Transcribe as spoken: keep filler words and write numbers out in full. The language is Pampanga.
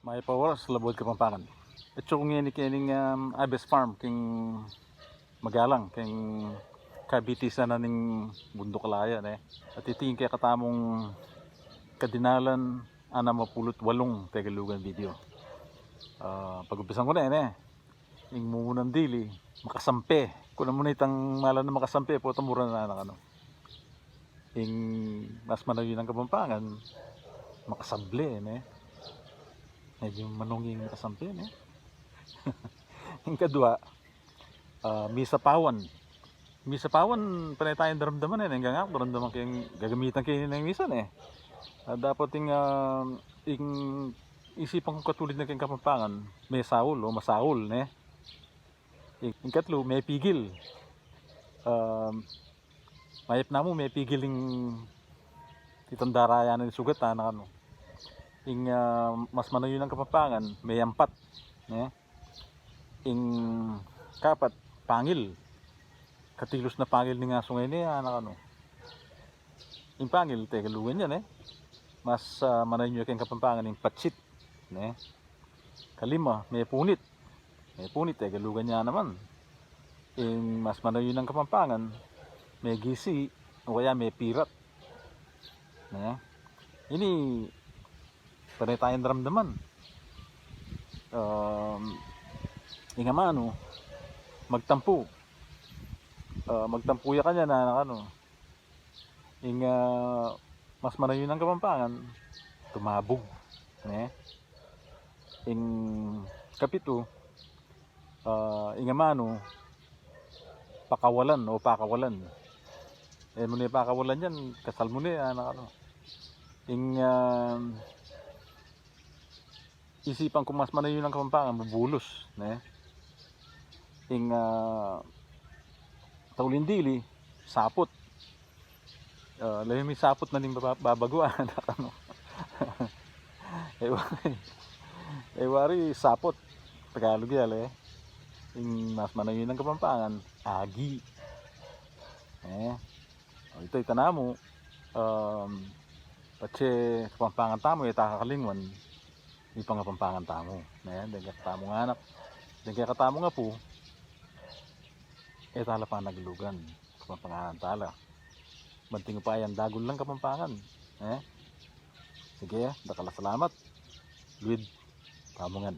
Mayap a oras, Labuad Kapampangan. Atsu ku ngeni keni king, um, Abes Farm, king Magalang, king kabitisan na ning Bunduk Laya, ne? At iti ing kekatamung kadinalan anam a pulu't walung Tegalugan video. Ah, pag-umpisan ku ne, ne? Ing mumunan dili, makasampe. Kuna mu na itang malan a makasampe, pota mura na, anak, anu. Ing mas manayun a Kapampangan, makasable, ne? Medyu manung ing makasampe, ne? Ing kadua, ah, misapawan. Misapawan, pane tayang daramdaman, e, ne? Ing gagamitan ke, gagamitan ke ning misa, ne? Ah, dapat ing, ah, ing isipan ku katulid na king Kapampangan, mesaul o masaul, ne? Ing, ing katlu, mepigil. Um, mayap namu mepigil ing itang darayan ning sugat, anak, anu. Ing, ah, mas manayun a Kapampangan, meyampat, ne? Ing kapat, pangil. Katilus na pangil ning asu ngeni, anak, anu. Ing pangil, Tegalugan ya, ne? Mas, ah, manayun ya king Kapampangan ing patsit, ne? Kalima, mepunit. Mepunit, Tegalugan ya naman. Ing mas manayun a Kapampangan, megisi, o kaya mepirat. Ne? Ini, pane tayang daramdaman. Um, ing amanu, magtampu. Ah, magtampu ya kanyan, anak, anu. Ing, ah, mas manayun a Kapampangan, tumabug, ne? Ing kapitu, ah, ing amanu, pakawalan o pakawalan. E mu ne pakawalan yan, kasal mu ne, anak, anu. Ing, ah, isipan ku mas manayun a Kapampangan, bubulus, ne? Ing, ah, tauli dili, saput. Ah, lalu mi saput na ning baba-, babaguan, anak, anu. E wari, e wari saput. Tagalug ya, le. Ing mas manayun a Kapampangan, agi. E, o, ita, ita namu, um, patse Kapampangan tamu, e ta kakalingwan, ing pangapampangan tamu, ne? Deng kekatamung anak, deng kekatamung apu, e tala panaglugan, Kapampangan tala. Banting upaya, dagul lang Kapampangan, ne? Sige, dakal a salamat. Luid tamu ngan.